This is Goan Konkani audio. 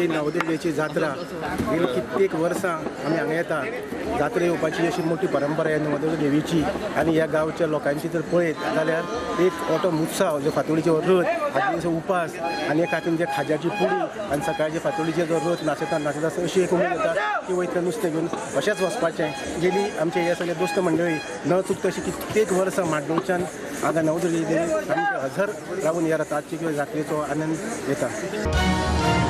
ही नवदुर्गेची जात्रा गेली कित्येक वर्सां आमी हांगा येता. जात्रा येवपाची अशी मोठी परंपरा ह्या नवदुर्गा देवीची आनी ह्या गांवच्या लोकांची जर पळयत जाल्यार एक मोठो उत्साव जो फातोडीचो रथ, आदले उपास आनी एक हातीन जे खाज्याची पुडी आनी सकाळचे फातोडीचे जो रथ नाचता नाचता अशी एक उमेद येता की वयता नुस्तें घेवन अशेंच वचपाचें. गेली आमचे हे सगळे दोस्त मंडळी न चुकता अशी कित्येक वर्सां माड्डोळच्यान हांगा नवदुर्गे देवी सामके हजर रावून ह्या रथाची किंवा जात्रेचो आनंद घेता.